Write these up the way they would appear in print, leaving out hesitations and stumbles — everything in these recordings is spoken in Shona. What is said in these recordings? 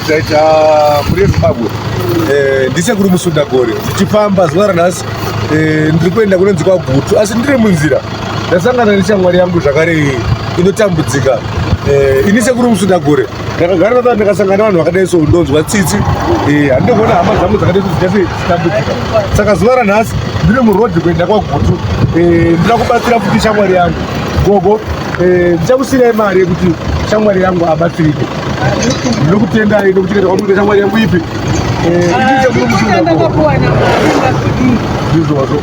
Right, mhuri yeZimbabwe, ndisekuru Musundagore ndichifamba zuva ranhasi, ndiri kuenda kunonzi kwaGutu, asi ndiri munzira ndasangana neshamwari yangu zvakare inotambudzika. Ini sekuru Musundagore ndakagara nata ndikasangana nevanhu vakadai so ndonzwa tsitsi, handingoona hama dzangu dzakadai so dzichase dzichitambudzika. Saka zuva ranhasi ndiri murodhi kuenda kwaGutu, ndira kubatsira futi shamwari yangu. Gogo, ndichakusirai mari yekuti shamwari yangu abatsirike. Ndinokutendai nekuchengeta kwamunoita shamwari yangu ipi. Ndizvozvo,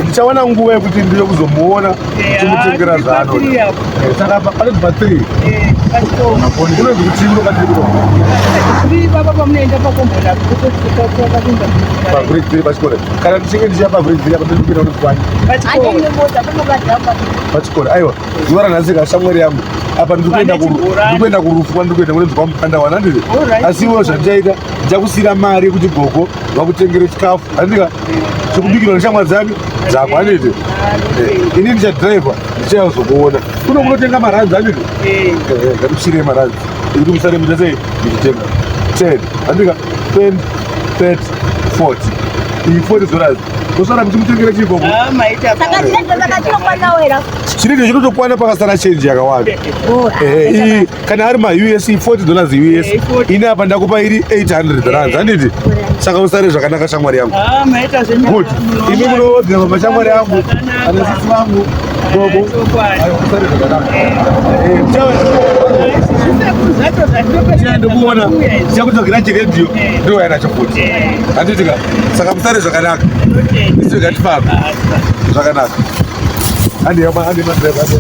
ndichawana nguva yekuti ndive kuzomuona tichimutengera zvaanoda. Saka panonzi pa 3 kunonzi kuchii kuno kwatiri kuno? Pagrade 3 pachikoro. Kana ndichinge ndichiya pagrade 3 apa, ndinopinda kunonzi kwani? Pachikoro. Aiwa, zuva ranhasi kashamwari yangu apa ndiri kuenda kurufu kwandiri kuenda kunonzi kwaMukanda wana, handiti? Asi iwo zvandichaita, ndichakusiyira mari yekuti gogo vakutengere chikafu, handika, chekubikirwa neshamwari dzani dzako, handiti? Ini ndichadhiraivha, ndichauzokuona kuno kunotenga maranzi, handiti? Ngatikusiyirei maranzi ekuti musare muita sei muchitenga. 10, handika? 20, 30, 40, iyi $40. Tosara muchimutengera chii, gogo? Chinenge chinotokwana, pakasara chenji yakawanda. Iyi kana ari maUS, $40 US. Ini apa ndakupa iri 800 rands, handiti? Saka usare zvakanaka, shamwari yangu. Good. Imi munodhireva mashamwari yangu, ana sisi vangu, gogo. Aiwa, usare zvakanaka. Ndikuona ndichakutsvagira chiredhiyo, ndouya nacho futi, handitika? Saka musare zvakanaka, isu ngatifambe zvakanaka. Handi, handi madhireva, handi.